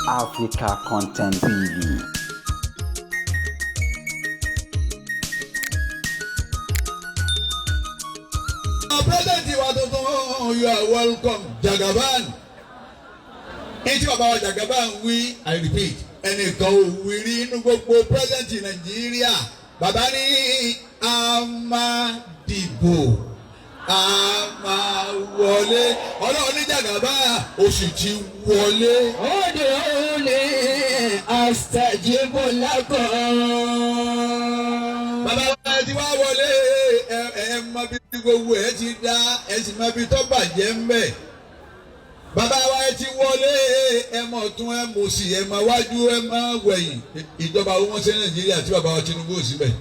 Africa Content TV. President wa tuntun, you are welcome, Jagaban. Ní tí bàbá wa Jagaban wí, I repeat, ẹnìkan ò wí rí inú gbogbo president Nàìjíríà. Bàbá ní a máa dìbò, a máa wọlé. Ọlọ́run ní Jagaban ó sì ti wọlé. ادعوني أستجب لكم. Bàbá wa ti wá wọlé, ẹ ẹ mọ bí gbogbo ẹ ti dá, ẹ sì mọ bí tó bàjẹ́ ń bẹ̀. Bàbá wa ti wọlé, ẹ mọ̀ tún, ẹ mọ̀ sí, ẹ mọ̀ wájú, ẹ mọ̀ wẹ̀yìn. Ìjọba wo wọ́n ṣe Nàìjíríà tí bàbá wa Tinubu ò síbẹ̀?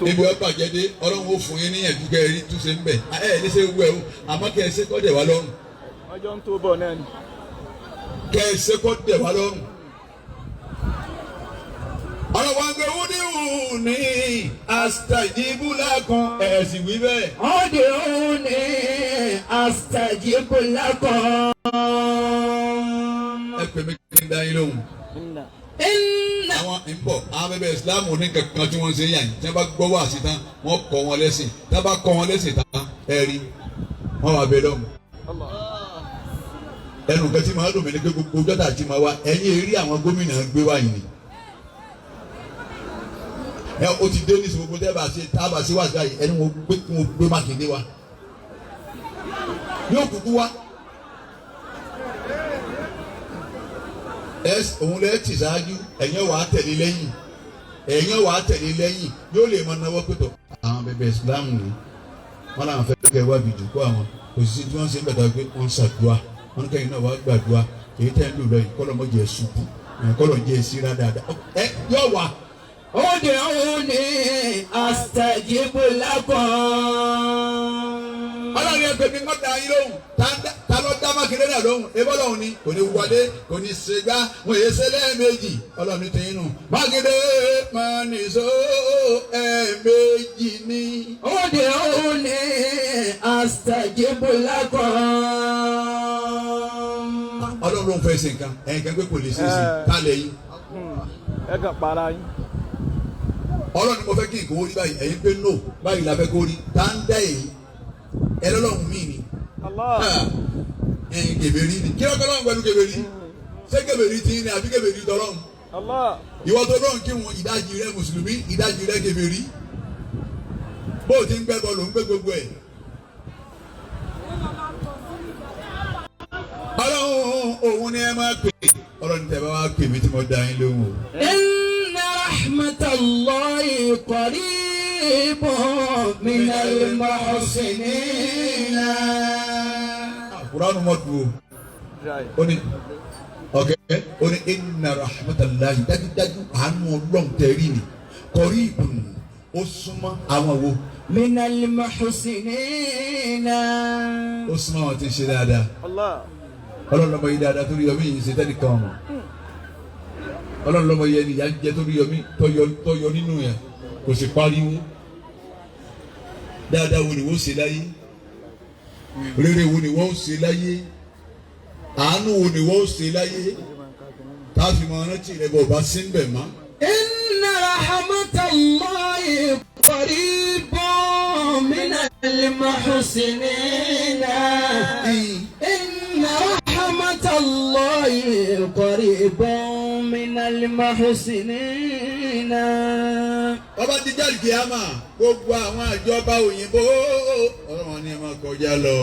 Ibi ọ bàjẹ́ dé, Ọlọ́run ó fún yín ní ẹ̀dúgẹ́ rí túnṣe ń bẹ̀. Ẹ ẹ ní ṣe wú ẹ o, àmọ́ kẹ́ ẹ ṣe kọ́ dẹ̀ wá lọ́rùn. Ọjọ́ ń tó bọ̀ náà ni. Kẹ́ ẹ ṣe kọ́ dẹ̀ wá lọ́rùn. Ọlọ́wọ́n gbé wúdiwù ní astajibu lakum, ẹ̀ sì wí bẹ́ẹ̀. ادعوني أستجب لكم. Ẹ pè mí kí n dá yín lóhùn. إن Àwọn ń bọ̀, àwọn bẹ̀bẹ̀ Islam ní kankan tí wọ́n ń ṣe yàn yìí, tí wọ́n bá gbọ́ wá sí tán, wọ́n kọ́ wọn lẹ́sìn. Tí wọ́n bá kọ́ wọn lẹ́sìn tán, ẹ rí wọ́n wà bẹ́ẹ̀ lọ́hùn. Ẹnu kan tí màá dùn mí ni pé gbogbo jọ́tà tí màá wá, ẹ̀yìn eré àwọn gómìnà gbé wá yìí ni. Ẹ o ti dé ní gbogbo tẹ́ bá ṣe tá a bá ṣe wá sí báyìí, ẹni wọn gbé kí wọn gbé Mákindé wá yóò kúkú wá. Ẹ òun lẹ ti ṣáájú, ẹ̀yin wàá tẹ̀lé lẹ́yìn, ẹ̀yin wàá tẹ̀lé lẹ́yìn, yóò lè mọ náwó pẹ̀tọ̀. Àwọn bẹbẹ Islam ni wọn làwọn fẹ́ kẹ́ wá bìjú kó àwọn òṣìṣẹ́ tí wọ́n ṣe ń bẹ̀tà pé wọ́n ń ṣàdúrà, wọn kẹ́yìn náà wàá gbàdúrà èyí tẹ́ ń lò lọ yìí, kọ́lọ́ mọ́ jẹ́ ṣubú, kọ́lọ́ jẹ́ síra dáadáa, ẹ yóò wá. ادعوني أستجب لكم. Ọlọ́run yẹn pé mi kọ́ da yín lóhùn. Ta ló dá Mákindé náà lóhùn? Ebọ́ lọ́hùn ni kò ní wọlé, kò ní ṣègbà, wọn èyí ṣe lẹ́ẹ̀mejì. Ọlọ́run ti yín nù. Mákindé máa nìṣó ẹ̀ẹ̀mejì ni. ادعوني أستجب لكم. Ọlọ́run ló ń fẹ́ ṣe nǹkan, ẹ̀yìn kan pé kò lè ṣe é ṣe ká lẹ̀ yín. Ẹ kàn para yín. Ọlọ́run ni mo fẹ́ kí nǹkan ó rí báyìí, ẹ̀yin pé no, báyìí la fẹ́ kó rí. Tá ń dá èyí ẹ lọ́lọ́run mí ni. Allah. Ẹ̀yin kèbèrí ni kí lọ́kọ́ lọ́run pẹ̀lú kèbèrí? Ṣé kèbèrí ti ní àbí kèbèrí tọ́lọ́run? Allah. Ìwọ tó lóun kí wọn, ìdajì rẹ mùsùlùmí, ìdajì rẹ kèfèrí. Bó o ti ń gbẹbọ ló ń gbé gbogbo ẹ. Ọlọ́run òun ni ẹ máa pè, Ọlọ́run tẹ bá wá pè mí tí mo dá yín lóhùn o. إن رحمة الله قريب من المحسنين. Kuranu mọ̀ dùn o. Ó ní ọ̀kẹ́, ó ní inna rahmatulahi, dájúdájú àánú Ọlọ́run tẹ̀rí ni, qaribun, ó súnmọ́ àwọn wo? من المحسنين. Ó súnmọ́ àwọn tí ń ṣe dáadáa. Allah. Ọlọ́run lọ́mọ yìí dáadáa torí yọmí yìí ń ṣe tẹ́nìkan ọmọ. Ọlọ́run lọ́mọ yìí ẹni ìyá ń jẹ torí yọmí tọ́yọ nínú yẹn kò sì pariwo. Dáadáa wo ni wọ́n ṣe láyé? Rere wo ni wọ́n ṣe láyé? Àánú wo ni wọ́n ṣe láyé? Táàfin mọ rántí rẹ bọ̀ bá sí ń bẹ̀ mọ́. إن رحمة الله قريب من المحسنين. إن رحمة الله قريب من المحسنين. Ọba jíjà kìámà, gbogbo àwọn àjọba òyìnbó, Ọlọ́run ni ẹ máa kọjá lọ.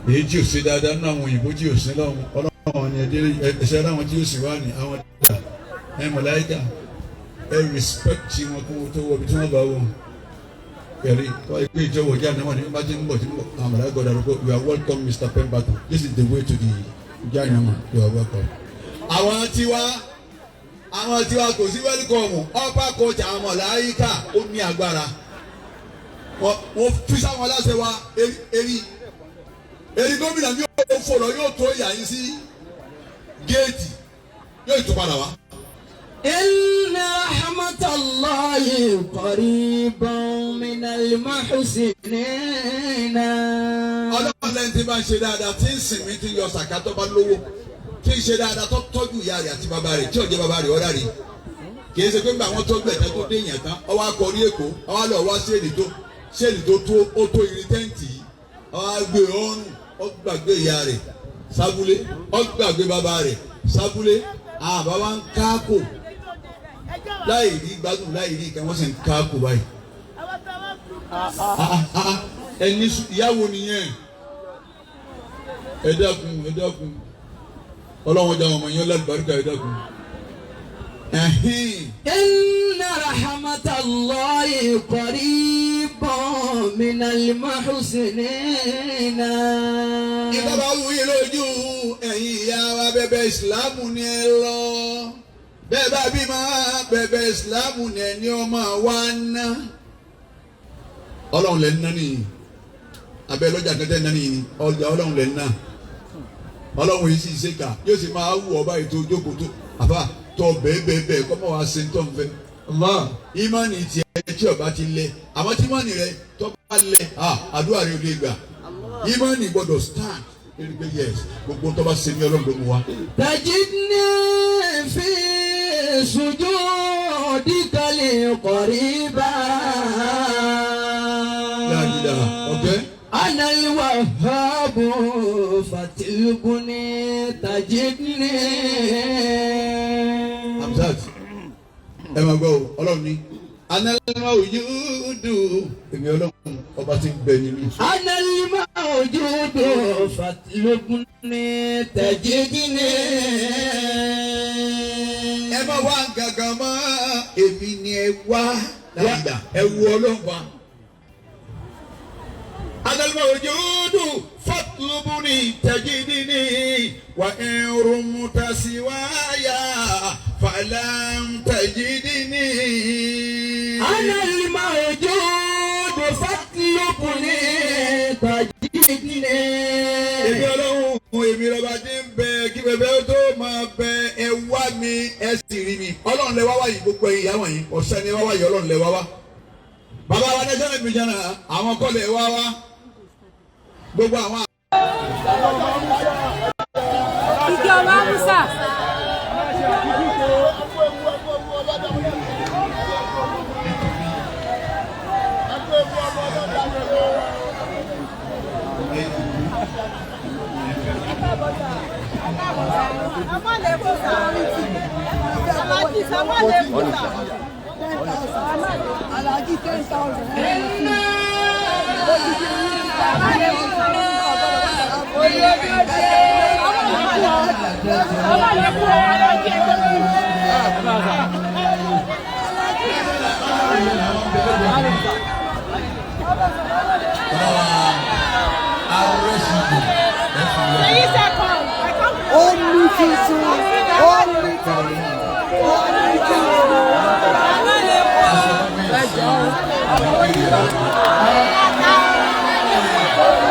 Èyí tí ò sí dáadáa nínú àwọn òyìnbó tí ò sí lọ́hùn, Ọlọ́run ni ẹsẹ̀ láwọn tí ó sì wá ní àwọn dà ẹ mọ̀láyíkà, ẹ respect wọn kó tó wọ ibi tí wọ́n bá wọ̀. Ẹ̀rí tọ́ ẹgbẹ́ ìjọwọ́ ìjà náà wọ́n ní bá ti ń bọ̀ tí ń bọ̀, àwọn mọ̀láyíkà ọ̀dà rẹ̀, "You are welcome, Mr. Pemberton. This is the way to the Jahannama. You are welcome." Àwọn tiwa kò sí welcome. Ọba kọjá, àwọn mọ̀láyíkà ó ní agbára, wọ́n fi sáwọn aláṣẹ wa. Eri eri gómìnà mi yóò fò lọ, yóò tó yà yín sí géètì, yóò tún padà wá. إن رحمة الله قريب من المحسنين. Ọlọ́run. Ọlọ́run tí bá ń ṣe dáadáa, tí ń sìn mí, tí ń yọ sàká tó bá lówó, tí ń ṣe dáadáa, tó tọ́jú ìyá rẹ̀ àti bàbá rẹ̀, tí ò jẹ́ bàbá rẹ̀ ọ̀rá rẹ̀. Kì í ṣe pé gbà wọ́n tọ́jú ẹ̀tẹ́ tó dé yẹn tán, ọwọ́ akọ ní Èkó, ọwọ́ lọ wá ṣéèlì tó tó ó tó irin tẹ́ǹtì yìí, ọwọ́ gbé ọrùn, ó gbàgbé ìyá rẹ̀ sábúlé, ó gbàgbé bàbá rẹ̀ sábúlé, àbá wa ń káàkó láì rí gbádùn, láì rí ìkẹ́, wọ́n sì ń káàkó báyìí. Ah, ah, ah, ẹni ìyàwó nìyẹn. Ẹ dákun, ẹ dákun, ọlọ́run ọjà ọmọ yẹn lálùbáríkà. Ẹ dákun. Ẹ̀hìn. إن رحمة الله قريب من المحسنين. Ìbábá wù yín lójú, ẹ̀yin ìyá wa, bẹ̀bẹ̀ ìsìlámù ni ẹ lọ. Bẹ́ẹ̀ bá bí máa bẹ̀bẹ̀ ìsìlámù ni ẹni ọmọ wa ná. Ọlọ́run lẹ́ ń ná nìyí. Abẹ́ lọ́jà kẹtẹ́ ná nìyí ni ọjà ọlọ́run lẹ́ ń ná. Ọlọ́run yìí sì ṣe kà yóò sì máa wù ọba ètò ojókòó tó àbá tọ bẹ́ẹ̀ bẹ́ẹ̀ bẹ́ẹ̀ kọ́ mọ́ wá ṣe ń tọ́ ń fẹ́. Allah. Ìmánì tiẹ̀ tí ọba ti lẹ, àmọ́ tí ìmánì rẹ tó bá lẹ, àdúrà rẹ ò lè gbà. Ìmánì gbọ́dọ̀ stand erigbe. Yes, gbogbo tó bá ṣe ní ọlọ́run ló mú wa. تجدني في سجودك لي قريبا. La ilaha, okay. أنا الوهاب فاطلبني تجدني. Hamzat, ẹ máa gbọ́ o, ọlọ́run ní análẹ́mọ̀ òyìnbó, èmi ọlọ́run ọba tí ń bẹ ní mi. أنا الموجود فاطلبني تجدني. Ẹ má wá gàgàn mọ́, èmi ni ẹ wá láyìí, ẹ wu ọlọ́run wa. Análẹ́mọ̀ òyìnbó fatlubuni tajidini wa in rumta siwaya falam tajidini. أنا الموجود فاطلبني تجدني. Èmi ọlọ́run, èmi lọ́ba tí ń bẹ kí bẹ̀bẹ̀ tó máa bẹ. Ẹ wá mi, ẹ sì rí mi. Ọlọ́run lẹ wá wáyé, gbogbo ẹ̀yin ìyá wọ̀nyí, ọ̀sẹ̀ ni wá wáyé, ọlọ́run lẹ wá wá. Bàbá wa national vision, àwọn kọ́ lẹ wá wá, gbogbo àwọn. Igi ọmọ Amusa. Alhaji, 10,000. Omi tuntun, omi tuntun, omi tuntun.